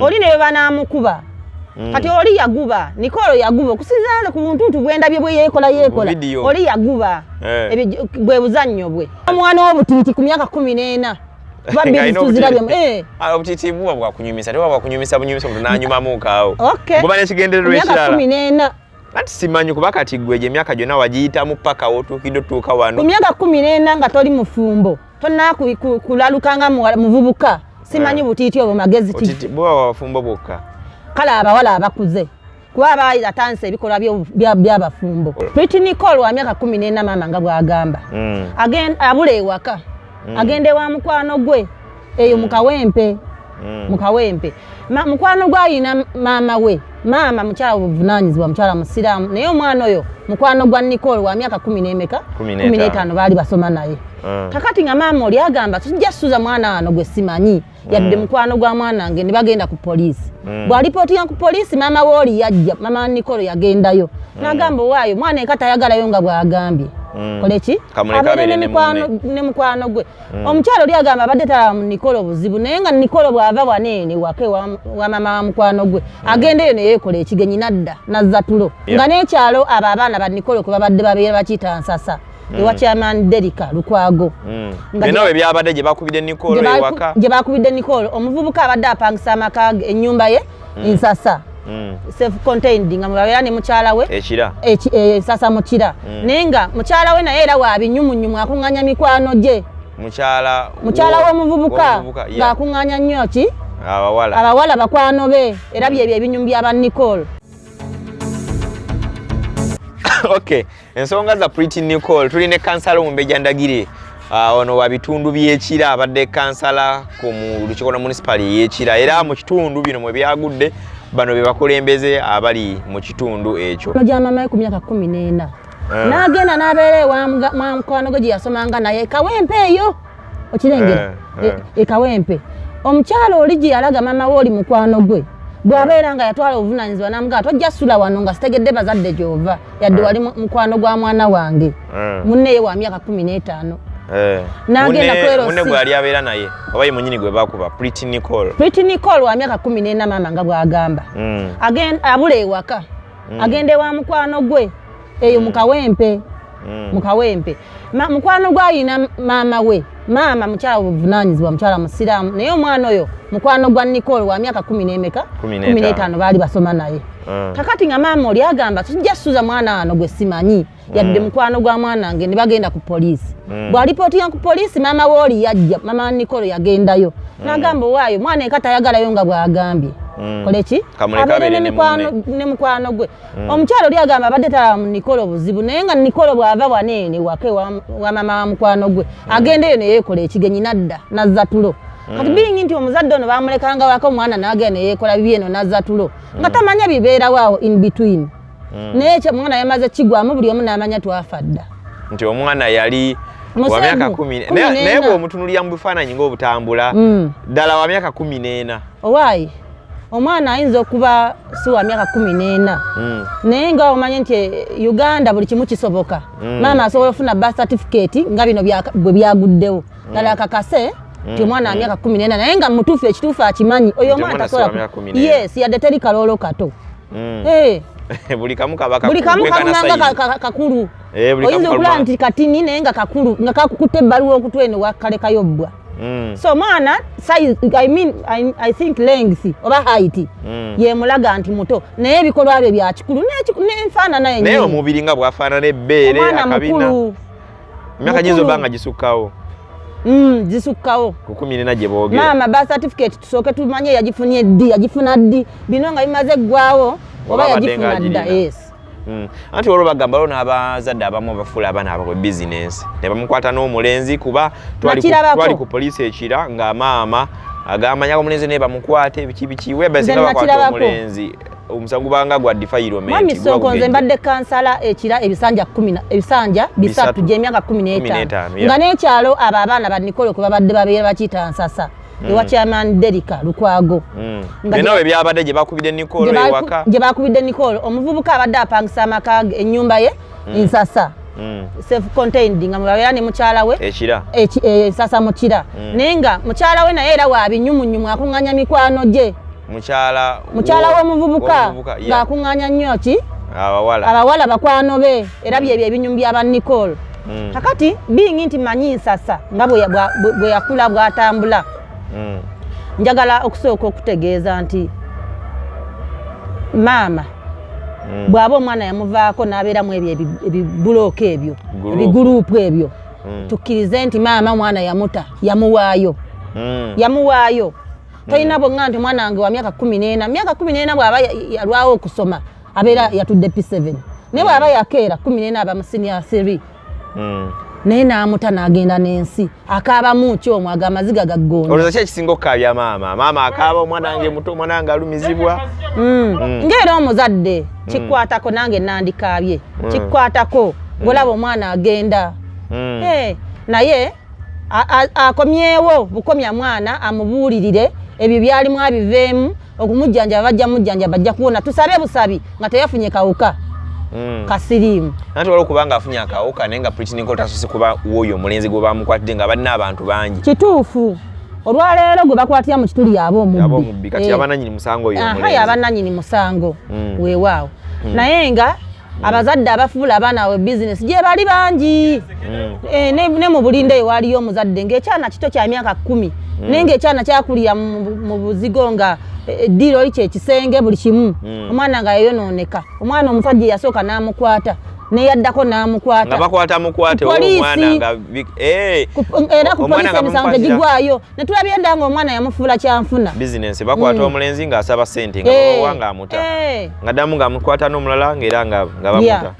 Oli ne bwe banaamukuba, kati oli yaguba, Nicole yaguba okusinziira ku buntuntu bwendabye bwe yeekola yeekola. Video. Oli yaguba. Ebyo bwe buzannyo bwe, omwana w'obutiiti ku myaka 14, kuba Ng'alina biri tuzirabyemu. obutiiti. Ah, obutiiti buba bwakunyumisa, tebuba bwakunyumisa bunyumisa, omuntu n'anyumamuukaawo. Buba Ku n'ekigendererwa myaka ekirala. 14. Anti simanyi, kuba kati gwe gye emyaka gyonna wagiyitamu paka w'otuukidde otuuka Ku wano. myaka 14 nga toli mufumbo, tonna kulaluka nga muvubuka, simanyi butiiti obwo magezi ki. Obutiiti buba bwabafumbo bwokka. Kale abawala abakuze, kuba abaali atandise ebikolwa by'abafumbo. Pretty Nicole wa myaka 14, maama nga bw'agamba, abula ewaka, agenda ewa mukwano gwe eyo mu Kawempe. Mu Kawempe. Mukwano gwe ayina maama we, maama mukyala buvunaanyizibwa, mukyala musiraamu, naye omwana oyo mukwano gwa Nicole wa myaka kumi n'emeka? 15. 15, baali basoma naye. Kakati nga maama oli agamba, "Tujja suza mwana wano gwe simanyi yadde mukwano gwa mwana wange." Ne bagenda ku poliisi. Bw'alipootinga ku poliisi, maama we oli yajja, maama wa Nicole yagendayo n'agamba, "Owaayo mwana eka tayagalayo nga bw'agambye." Kole ki? Kamuleke Abeere abeere ne munne. Ne mukwano gwe. Omukyalo oli agamba abadde talaba mu Nicole obuzibu, naye nga Nicole bw'ava waneene waka ewa wa maama wa mukwano gwe, agenda eyo neyeekola ekigenyi, nadda nazza tulo. Nga n'ekyalo abo abaana ba Nicole kwe babadde babeera bakiyita Nsasa, ewa Chairman Derika Lukwago. Nga Byonna bwe byabadde gye bakubidde Nicole ewaka. Gye bakubidde Nicole. Omuvubuka abadde apangisa amaka ge, ennyumba ye Nsasa, self contained, nga mwebabeera ne mukyala we. Ekira. Nsasa mukira, naye nga mukyala we naye era wabinyumunyumu, akuŋŋanya mikwano gye. Mukyala Mukyala w'omuvubuka. W'omuvubuka, yeah. Ng'akuŋŋanya nnyo ki? Abawala. Abawala bakwano be, era byebyo ebinyumu byaba Nicole. Okay, ensonga za Pretty Nicole, tuli ne kansala Omumbejja Ndagire. Ono wa bitundu by'Ekira, abadde kansala ku mu lukiiko lwa munisipaali ey'Ekira, era mu kitundu bino mwe byagudde, bano be bakulembeze abali mu kitundu ekyo. Gya mama we ku myaka 14, n'agenda n'abeera ewa mukwano gwe gye yasomanga naye Kawempe eyo, okirengera? Eh, eh. E Kawempe, omukyalo oli gye yalaga mama we oli mukwano gwe, bw'abeera nga yatwala obuvunanyizibwa n'amugamba, "Tojja sula wano nga sitegedde bazadde gy'ova, yadde wali mukwano gwa mwana wange." Munne ye wa myaka 15. N'agenda ku LC. Munne gwe ali abeera naye oba ye munyini gwe bakuba, Pretty Nicole? Pretty Nicole wa myaka 14, maama nga bw'agamba, abula ewaka, agenda ewa mukwano gwe eyo mu Kawempe. Mu Kawempe. Mukwano gwe ayina maama we, maama mukyala buvunaanyizibwa, mukyala musiraamu, naye omwana oyo mukwano gwa Nicole wa myaka kumi n'emeka? 15. 15, baali basoma naye. Kakati nga maama oli agamba, "Tujja suza mwana wano gwe simanyi yadde mukwano gwa mwana wange." Ne bagenda ku poliisi. Bw'alipootinga ku poliisi, maama we oli yajja, maama wa Nicole yagendayo n'agamba, "Owaayo mwana eka tayagalayo nga bw'agambye." Kole ki? Kamuleke Abeere abeere ne munne. Ne mukwano gwe. Omukyalo oli agamba abadde talaba mu Nicole obuzibu, naye nga Nicole bw'ava waneene waka ewa wa maama wa mukwano gwe, agenda eyo neyeekola ekigenyi, nadda nazza tulo. Kati biringi nti omuzadde ono bamulekanga waka, omwana n'agenda neyeekola bibi eno, nazza tulo nga tamanya bibeerawo awo in between. Naye ekyo omwana yamaze kigwamu, buli omu n'amanya twafa dda. Nti omwana yali wa Museegu, myaka kumi kumi naye n'ena. bw'omutunulira mu bifaananyi ng'obutambula, ddala wa myaka 14? Owaayi, omwana ayinza okuba si wa myaka 14, naye nga omanye nti Uganda buli kimu kisoboka. Maama asobola okufuna birth certificate nga bino bwe byaguddewo, ddala akakase nti omwana wa myaka 14, naye nga mutuufu, ekituufu akimanyi oyo Nti omwana omwana si wa tasobola myaka 14. Yes, yadde teri kaloolo kato. Buli kamu kaba Buli kamu kwenkana kalumanga size. kakulu. Eh, buli kamu Oyinza okulaba kaluma. nti katini, naye nga kakulu, nga kakukutta ebbaluwa okutw eno wakalekayo bbwa. So omwana size, I mean, I think length oba height yemulaga nti muto, naye ebikolwa bye bya kikulu n'enfaanana Naye yennyini. omubiri nga bw'afaanana, ebbeere, Omwana akabina, mukulu. emyaka giyinza Mukulu. obba nga gisukkawo Zisukkawo. ku 14 gye boogera. Maama, birth certificate tusooke tumanye yagifunye ddi, yagifuna ddi, bino nga bimaze eggwawo oba Oba abadde yagifuna dda. ng'agirina. Yes. Anti waliwo bagamba waliwo n'abazadde abamu abafuula abaana ababwe bizinensi, ne bamukwata n'omulenzi, kuba Nakirabako. twali ku poliisi Ekira nga maama agamba nyaka omulenzi naye bamukwate, biki biki, weba Nze singa bakwata nakirabako. omulenzi, omusango gubanga gwa defilement. Mwami Guba Sonko, nze gugejja. mbadde kansala Ekira ebisanja ebisanja 300 Bisatu. gy'emyaka 15. 15, yeah. Nga n'ekyalo abo abaana ba Nicole kwe babadde babeera bakiyita Nsasa, ewa Chairman Derika Lukwago. Nga Byonna bwe byabadde gye bakubidde Nicole ewaka. Gye bakubidde Nicole. Omuvubuka abadde apangisa amaka ge, ennyumba ye Nsasa, self contained, nga mwebabeera ne mukyala we. Ekira. Nsasa mukira, naye nga mukyala we naye era wabinyumunyumu, akuŋŋanya mikwano gye. Mukyala Mukyala w'omuvubuka ng'akuŋŋaanya nnyo ki? Abawala. Abawala bakwano be, era byebyo ebinyumu byaba Nicole. Kakati bingi nti manyi nsasa nga bwe yakula bw'atambula. Njagala okusooka okutegeeza nti maama bw'aba omwana yamuvaako n'abeeramu ebyo ebibulooka ebyo, Group. Ebiguruupu ebyo, tukkirize nti maama omwana yamuta, yamuwaayo. Yamuwaayo. Tolina bwonga nti omwana wange wa myaka 14, myaka 14 bw'aba yalwawo okusoma abeera yatudde P7, naye bw'aba yakeera 14 aba mu senior 3. Naye n'amuta n'agenda n'ensi akaabamu ki omwo ago amaziga gaggonda. Olowooza ki ekisinga okukaabya maama? Maama akaaba omwana wange muto, omwana wange alumizibwa. Ng'era omuzadde kikwatako, nange nandikaabye. Kikwatako ng'olaba omwana agenda. Eh, naye akomyewo bukomya mwana amubuulirire ebyo byalimu abiveemu, okumujjanjaba bajja mujjanjaba, bajja kuwona. Tusabe busabi nga teyafunye kawuka kasiriimu. Anti waliwo kubanga afunye akawuka naye nga Pretty Nicole tasose kuba w'oyo omulenzi gwe bamukwatidde nga balina abantu bangi. Kituufu, olwaleero gwe bakwatira mu kituli yaba yaba omubbi. Omubbi kati Eh. yaba nanyini musango oyo Aha, omulenzi. yaba nanyini musango. Weewaawo, naye nga abazadde abafuula abaana baabwe bizinesi gye bali bangi. Eh, ne mu bulinde eyo waliyo omuzadde ng'ekyana kito kya myaka 10, naye ng'ekyana kyakulira mu buzigo nga eddiiro oli kyekisenge buli kimu. Omwana nga yayonooneka, omwana omusajja eyasooka n'amukwata, neyaddako n'amukwata. Nga bakwata mukwate. Ku poliisi. Omwana nga Era ku omwana poliisi nga emisango bamukwatira tegigwayo, netulabye dda nga omwana yamufuula kyanfuna. Bizinensi, bakwata omulenzi ng'asaba ssente nga babawa ng'amuta. Nga ddamu ng'amukwata n'omulala ng'era nga bamuta.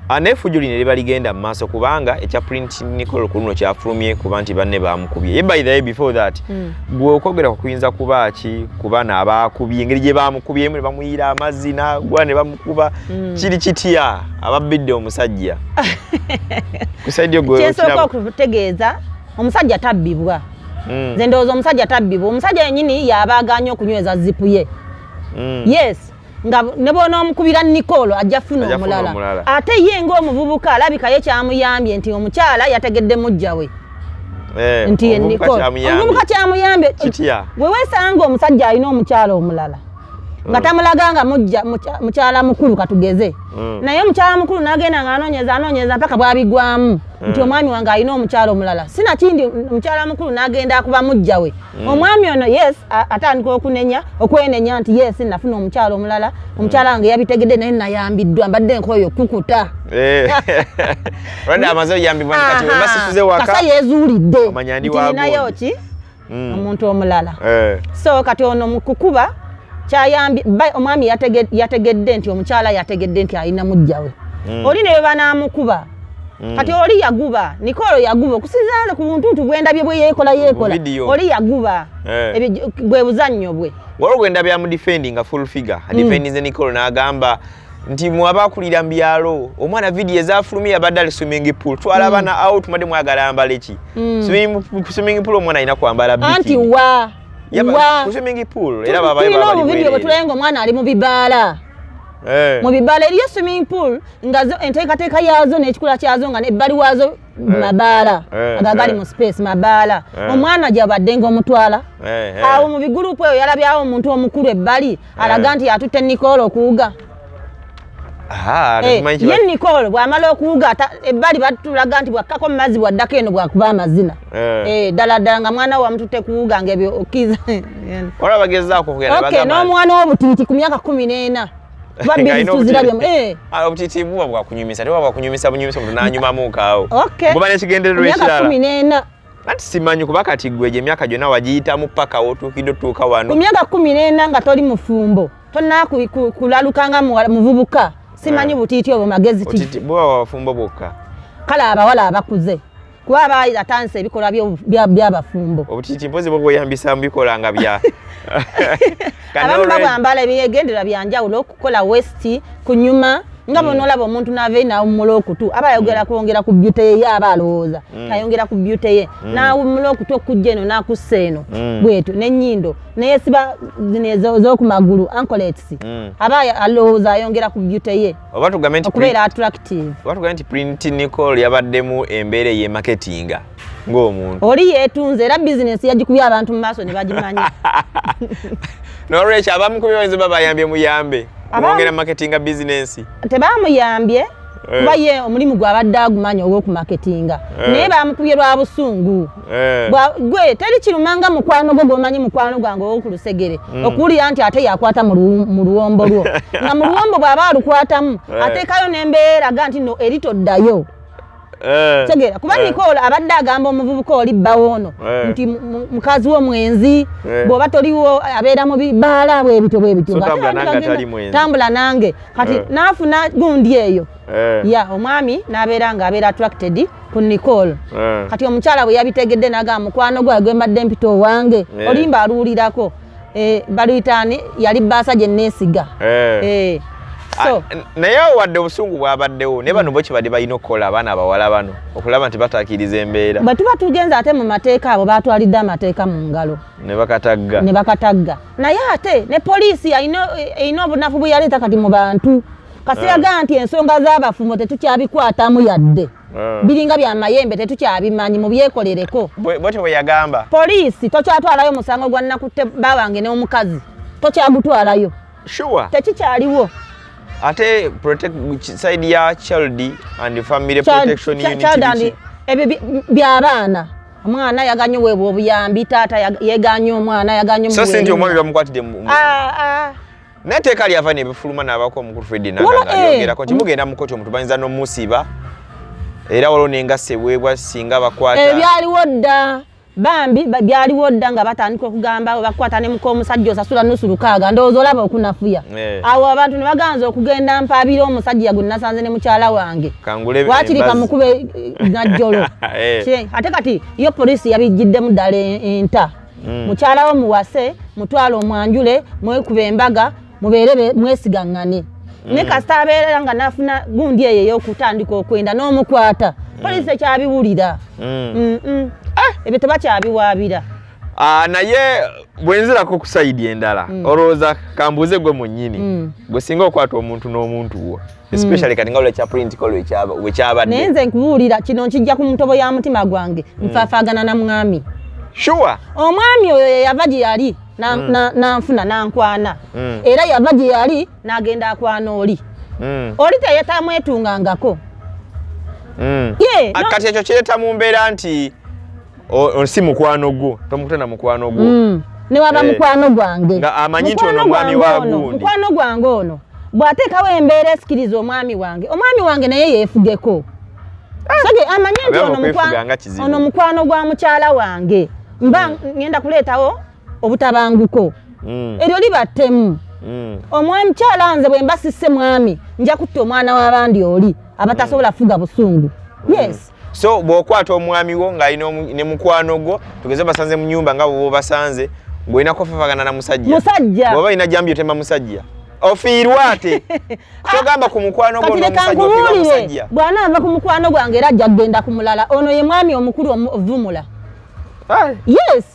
Naye effujjo lino eriba ligenda mu maaso kubanga ekya Pretty Nicole ku luno kyafulumye kuba nti banne bamukubye. Ye by the way, before that, gwe okwogera ku kuyinza kuba ki ku bano abaakubye, engeri gye bamukubyemu ne bamuyiira amazzi n'agwa ne bamukuba, kiri kitya ababbidde omusajja ku side yo gwe? Kyensooka okutegeeza, omusajja tabbibwa. Nze ndowooza omusajja tabbibwa, omusajja yennyini yaba aganye okunyweza zipu ye. Yes, nga ne bw'onoomukubira Nicole ajja funa Ajja funa omulala. Omulala. Ate ye ng'omuvubuka alabika ye kyamuyambye nti omukyala yategedde muggya we nti ye omuvubuka Nicole. kyamuyambye. Omuvubuka kyamuyambye. Kitya? Bwe weesanga omusajja alina omukyala omulala nga tamulaga nga mujja mukyala mukulu katugeze, naye omukyala mukulu n'agenda nga anoonyeza anoonyeza mpaka bw'abigwamu nti omwami wange alina omukyala omulala, sinakindi omukyala mukulu n'agenda akuba muggya we. Omwami ono yes, atandika okunenya, okwenenya nti yes, nafuna omukyala omulala, omukyala wange yabitegedde, naye nayambiddwa, mbadde nkoyo okukuta. Olwadde amaze oyambibwa nti kati wemba sisuze waka. Kasa yeezuulidde Omanya ndi nti ninayo wagundi. ki omuntu omulala. So kati ono mu kukuba kyayambye omwami yategedde nti omukyala yategedde nti alina muggya we. Oli ne bwe banaamukuba, kati oli yaguba, Nicole yaguba okusinziira ku buntuntu bwendabye bwe yeekola yeekola. Video. Oli yaguba. Ebyo bwe buzannyo bwe. Waliwo gwenda bya mudefendinga full figure adefendinze Nicole n'agamba nti mwaba akulira mu byalo, omwana video ezafulumye yabadde ali swimming pool, twala abaana out, mwadde mwagala ambale ki? Swimming pool omwana alina kwambala Anti bikini. wa wa Ku swimming pool era babayo Tulina baba obuvidiyo bwe tulaye nga omwana ali mu bibaala. Mu bibaala eriyo swimming pool nga zo enteekateeka yaazo n'ekikula kyazo nga nebbali waazo mabaala ago agali mu space mabaala. Omwana gyabadde ng'omutwala awo mu bigurupu eyo yalabyawo omuntu omukulu ebbali alaga nti yatutte Nicole okuwuga. Tetumanyi Ye Nicole bw'amala okuwuga ebbali batulaga nti bwakkako mu mazzi bwaddako eno bwakuba amazina. Ddala ddala nga mwana we wamututte kuwuga ng'ebyo okkiriza. Waliwo abagezaako okugenda bagamba N'omwana w'obutiiti ku myaka 14 kuba Ng'alina bizi tuzirabye obutiiti. Eh. Obutiiti buba bwakunyumisa, tebuba bwakunyumisa bunyumisa omuntu n'anyumamuuko awo. Buba n'ekigendererwa Ku myaka ekirala. 14. Anti simanyi kuba kati gwe gye emyaka gyonna wagiyitamu paka w'otuukidde otuuka wano. Ku myaka 14 nga toli mufumbo, tonna kulaluka nga muvubuka, simanyi butiiti obwo magezi ki. Obutiiti buba bwabafumbo bwokka. Kale abawala abakuze kuba aba atandise ebikolwa by'abafumbo. Obutiiti mpozi bwo bweyambisa mu bikola nga bya Abamu babwambala ebyegendererwa bya njawulo, okukola waist kunyuma nga bw'onoolaba omuntu n'ava eri n'awummula okutu, aba ayogera kwongera ku beauty ye, ye aba alowooza ayongera ku beauty ye, n'awummula okutu okujja eno n'akussa eno bwetyo n'ennyindo neyesiba zino ez'oku magulu, anklets, aba alowooza ayongera ku beauty ye Oba tugambe nti okubeera attractive. Oba tugambe nti Pretty Nicole yabaddemu embeera ey'emaketinga ng'omuntu. Oli yeetunze era bizinesi yagikubye abantu mu maaso ne bagimanya. N'olwekyo abamu ku bayinza babayambye muyambe kumwongera marketinga bizinensi. Tebamuyambye kuba ye omulimu gwabadde agumanya ogw'okumaketinga, naye bamukubye lwa busungu. Gwe teri kirumanga mukwano gwo gwomanyi, mukwano gwange ow'oku lusegere, okuwulira nti ate yakwata mu luwombo lwo, nga mu luwombo bw'aba alukwatamu ateekayo n'embeera eraga nti no eri toddayo. Tegeera, kuba Nicole abadde agamba omuvubuka oli bbawo ono nti mukazi wo mwenzi, bw'oba toliwo abeera mu bibaala bwebityo bwebityo. So tambula nange atali mwenzi. Tambula nange. Kati n'afuna gundi eyo ya omwami n'abeera nga abeera attracted ku Nicole. Kati omukyala bwe yabitegedde n'agamba, mukwano gwawe gwe mbadde mpita owange, olimba aluwulirako. Baluyitaani yali bbaasa gye neesiga. So Ah, naye wadde obusungu bwabaddewo, naye bano bo kyebadde balina okukola, abaana abawala bano, okulaba nti bataakiriza embeera. Bwe tuba tugenze ate mu mateeka, abo batwalidde amateeka mu ngalo. Ne bakatagga. Ne bakatagga. Naye ate ne poliisi erina obunafu bwe yaleeta kati mu bantu kaseera nti ensonga z'abafumbo tetukyabikwatamu yadde. Biringa bya mayembe, tetukyabimanyi, mubyekolereko. Bwetyo bwe yagamba. Poliisi tokyatwalayo musango gwa nakutte bawange n'omukazi, tokyagutwalayo. Tekikyaliwo. Ate protect side ya child and family protection unit. Child and ebyo by'abaana. Omwana yaganye weebwa obuyambi, taata yeganye omwana, yaganye. So si nti omwami bamukwatidde Ah, ah. Naye etteeka lyava nebifuluma n'abako omukulu Fred Wala, Nanga ayogerako nti mugenda mu kkooti, omuntu bayinza n'omusiba, era waliwo n'engassi eweebwa singa bakwata. Ebyaliwo dda bambi, byaliwo dda nga batandika okugamba bakwata ne muka omusajja osasula nusu lukaaga. Ndowooza olaba okunafuya. Awo abantu ne baganza okugenda mpaabira omusajja gwe nasanze ne mukyala wange. Kangule wakiri embazzi. Kamukube najjolo. Ate kati yo poliisi yabijjiddemu ddala enta. Mukyala wo muwase, mutwale omwanjule, mwekuba embaga, mubeere mwesigaŋŋane. Ne kasita abeera nga nafuna gundi eyo ey'okutandika okwenda n'omukwata, poliisi ekyabiwulira. Ebyo tebakyabiwaabira. Ah, naye bwenzirako ku side endala, olowooza, kambuuze gwe munnyini, gwe singa okwata omuntu n'omuntu wo, especially kati nga olwekya protocol wekyabadde. Naye nze nkubuulira kino, nkijja ku mutobo ya mutima gwange, nfaafaagana na mwami. Omwami oyo ye yava gye yali nanfuna nankwana, era yava gye yali n'agenda akwana oli. Oli teyetamwetungangako. Ye, Ah, kati ekyo kireeta mu mbeera nti si mukwano gwo, tomukuta na mukwano gwo. Newaba mukwano gwange. Nga amanyi nti Mukwano ono mwami gwange wa ono, gundi. Mukwano gwange ono bw'ateekawo embeera esikiriza omwami wange, omwami wange naye yeefugeko. Sage amanye nti Abeera ono okwefuga nga kizibu. Ono mukwano gwa mukyala wange, mba ngenda kuleetawo obutabanguko. Eryo liba ttemu. Omukyala nze bwe mba sisse mwami, nja kutta omwana w'abandi oli abatasobola fuga busungu. Yes. So bw'okwata omwami wo ng'alina ne mukwano gwo, tugeze basanze mu nyumba nga bw'oba obasanze, ng'olina kufafagana na musajja. Musajja. Bw'oba olina jambi otema musajja, ofiirwa ate kyogamba ku mukwano gwo Kati leka n'omusajja ofiirwa nkubuulire, musajja. Bw'anaava ku mukwano gwange era ajja kugenda ku mulala. Ono ye mwami omukulu ovumula. Ai. Yes.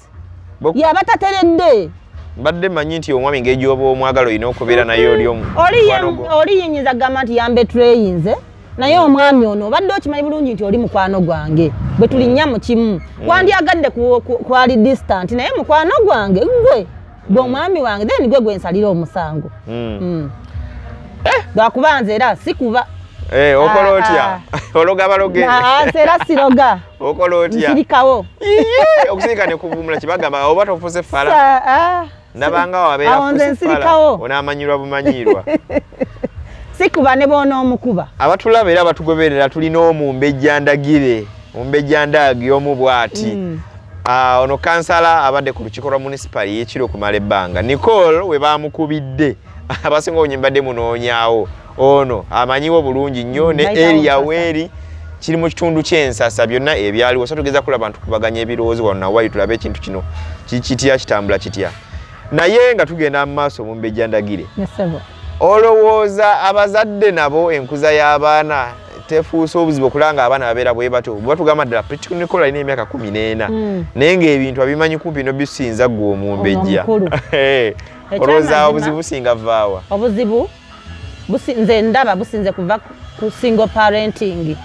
Yaba tateredde. Mbadde mmanyi nti omwami ng'egyoba omwagala olina okubeera naye oli Oli mukwano gwo. Oli yinyiza kugamba nti yambetreyinze, naye omwami ono obadde okimanyi bulungi nti oli mukwano gwange, bwe tulinnya mu kimu wandyagadde kwali distant, naye mukwano gwange gwe gwe omwami wange, then gwe gwensalira omusango. Lwakuba nze era sikuba. Eh, okola Ah, otya? ah. Ologa baloge? Ah, nze era siroga. Okola otya? Nsirikawo. Iye, okusirika ne kuvumula kibagamba oba tofuuse fala. Ah. Ndabanga wabeera Awo nze afuuse fala. nsirikawo. Onaamanyirwa bumanyirwa. Sikuba ne bw'onoomukuba. Abatulaba era abatugoberera, tulina omumbejja Ndagire, omumbejja Ndaagi omu bw'ati. Ah, ono kansala abadde ku lukiiko lwa munisipaali y'Ekiro okumala ebbanga. Nicole we baamukubidde, abasinga obungi mbadde munoonyaawo ono amanyiwo bulungi nnyo ne Bayitawo area Nsasa. Weeri kiri mu kitundu ky'Ensasa, byonna ebyaliwo. So tugeza kulaba ntukubaganya ebirowoozo wano nawayi, tulabe ekintu kino kitya, kitambula kitya. Naye nga tugenda mu maaso, omumbejja Ndagire, Yes, ssebo. olowooza abazadde nabo enkuza y'abaana tefuuse obuzibu okulaba nga abaana babeera bwe batyo? Bwe batugamba ddala Pretty Nicole alina emyaka 14, naye ng'ebintu abimanyi kumpi nobisinza ggwe omumbejja. Omukulu. Eh, olowooza Ekyamazima- obuzibu businga vaawa? Obuzibu nze ndaba businze kuva ku single parenting.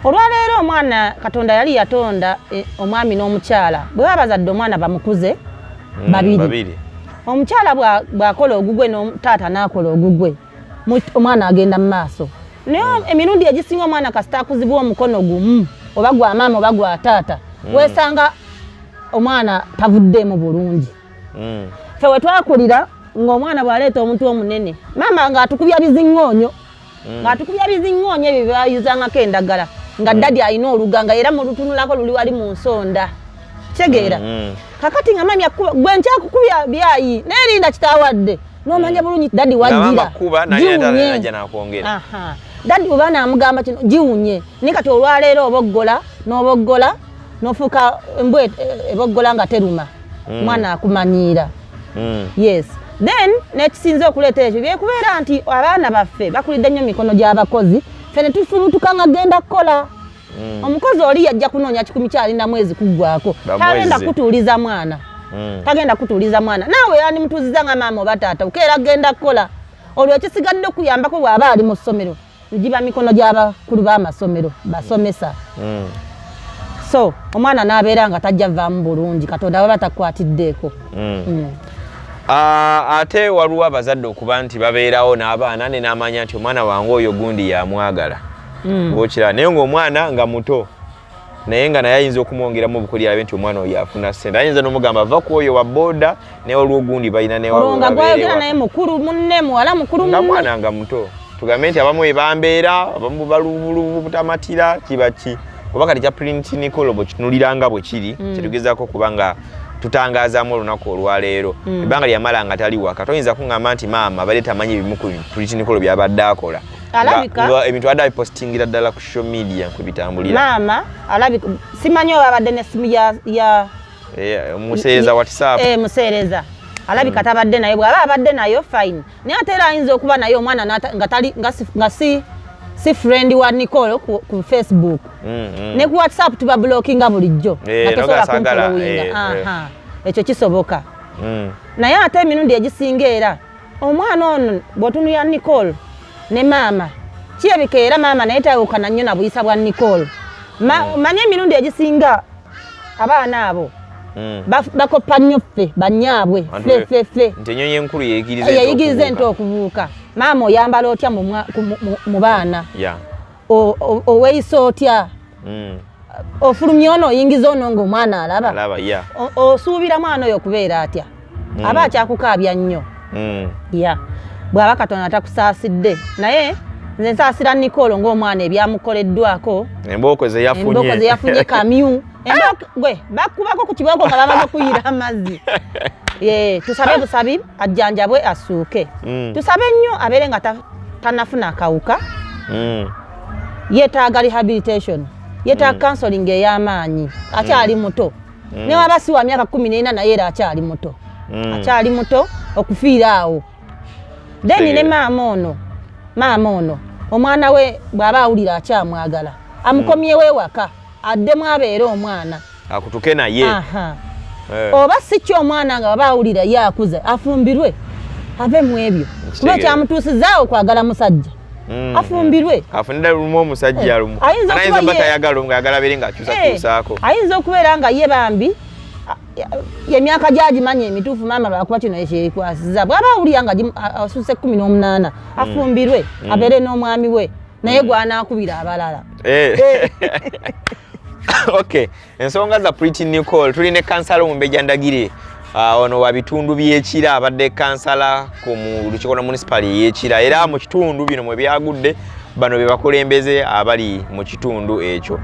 Olwaleero omwana Katonda yali yatonda omwami n'omukyala bwe baba bazadde omwana bamukuze babiri. Babiri. Omukyala bw'akola ogugwe, taata n'akola ogugwe, omwana agenda mu maaso. Naye emirundi egisinga omwana kasita akuzibwa omukono gumu, oba gwa maama oba gwa taata, weesanga omwana tavuddeemu bulungi. Ffe we twakulira, ng'omwana bw'aleeta omuntu omunene, maama ng'atukubya biziŋŋoonyo, ng'atukubya biziŋŋoonyo ebyo byayuzangako endagala, nga daddy alina oluganga era mulutunulako luli wali mu nsonda, kitegeera? Kakati nga mami akuba, gwe nkyakukubya byayi, naye linda kitaawadde n'omanya bulungi daddy Nga maama wajjira kuba naye giwunye. najja nakwongera. Aha. Daddy oba naamugamba kino, giwunye. Naye kati olwaleero oboggola n'oboggola n'ofuuka embwa eboggola nga teruma. Omwana akumanyiira. Yes, then nekisinza okuleeta ekyo byekubeera nti abaana baffe bakulidde nnyo mikono gy'abakozi, ffe ne tufubutuka nga genda kukola. Omukozi oli yajja kunoonya 100 kyalina mwezi kuggwako. Bamwezi. Tagenda kutuuliza mwana. Tagenda kutuuliza mwana. Naawe yandimutuuziza nga maama oba taata okeera genda kukola. Olwo ekisigadde okuyambako bw'aba ali mu ssomero giba mikono gy'abakulu b'amasomero, basomesa. So omwana n'abeera nga tajja vaamu bulungi, Katonda baba takwatiddeeko. Ah, ate waliwo abazadde okuba nti babeerawo n'abaana ne n'amanya nti omwana wange oyo gundi yamwagala. Okiraba, naye ng'omwana nga muto, naye nga naye ayinza okumwongeramu obukuli, alabe nti omwana oyo afuna ssente, ayinza n'omugamba va ku oyo wa booda, naye waliwo gundi balina. Olwo nga gwayogera naye mukulu munne, muwala mukulu Nga munne. mwana nga muto, tugambe nti abamu ebambeera, abamu balubulubu butamatira kiba ki, oba kati kya Pretty Nicole bwe kitunulira nga bwe kiri, kyetugezaako okuba nga tutangazaamu olunaku olwaleero. Ebbanga lyamala nga tali waka, toyinza kuŋŋamba nti maama abadde tamanyi ebimu ku Pretty Nicole byabadde akola. Alabika- Nga ebintu abadde abipositingira ddala ku social media kwe bitambulira. Maama alabika, simanyi oba abadde n'essimu ya Museereza WhatsApp. Museereza alabika tabadde naye. Bw'aba abadde nayo, fine, naye ate era ayinza okuba naye omwana nga tali nga si friend wa Nicole ku Facebook. Ne ku WhatsApp tuba blockinga bulijjo. Nga tosobola noga saagala, kunfollowinga. Aha, ekyo kisoboka. Naye ate emirundi egisinga era omwana ono bw'otunulira Nicole ne maama, kirabika era maama naye tayawukana nnyo na buyisa bwa Nicole. Manye emirundi egisinga abaana abo bakoppa nnyo ffe bannyaabwe. Antu Ffe ffe ffe. Nti ennyonyi enkulu yeeyigiriza ente Yeyigiriza ente okubuuka. Okubuuka. Maama oyambala otya mu baana? Oweeyisa otya? Ofulumya ono, oyingiza ono ng'omwana alaba. Alaba, yeah. Osuubira mwana oyo okubeera atya? Aba akyakukaabya nnyo. Ya, bw'aba Katonda takusaasidde. Naye nze nsaasira Nicole ng'omwana ebyamukoleddwako. Embooko ze yafunye. Embooko ze yafunye, kamyu. Embooko gwe bakubako ku kibooko nga bamaze okuyira amazzi. Ye, tusabe busabi ajjanjabwe asuuke. Tusabe nnyo abeere nga tanafuna akawuka. Yeetaaga rehabilitation, yeetaaga counseling ey'amaanyi. Akyali muto. Ne waba si wa myaka 14, naye era akyali muto. Akyali muto okufiira awo. Then ne maama ono, omwana we bw'aba awulira akyamwagala, amukomyewo ewaka, addemu abeere omwana. Akutuke naye. Aha. Oba si kyo, omwana nga baba awulira ye akuze, afumbirwe, ave mu ebyo, kuba ekyamutuusizaawo kwagala musajja. Afumbirwe. Afunira lumu omusajja lumu. Ayinza Ayinza okuba oba tayagala, nga ayagala abeere ng'akyusakyusaako. Ayinza okubeera nga ye bambi emyaka gyagimanya emituufu, maama lwakuba kino ekyekwasiza. Bw'aba awulira nga asusse 18, afumbirwe, abeere n'omwami we, naye gw'anaakubira abalala. Okay, ensonga za Pretty Nicole, tuli ne kansala Omumbejja Ndagire. Ono wa bitundu by'Ekira, abadde kansala ku mu lukiiko lwa munisipaali ey'Ekira, era mu kitundu bino mwe byagudde, bano be bakulembeze abali mu kitundu ekyo.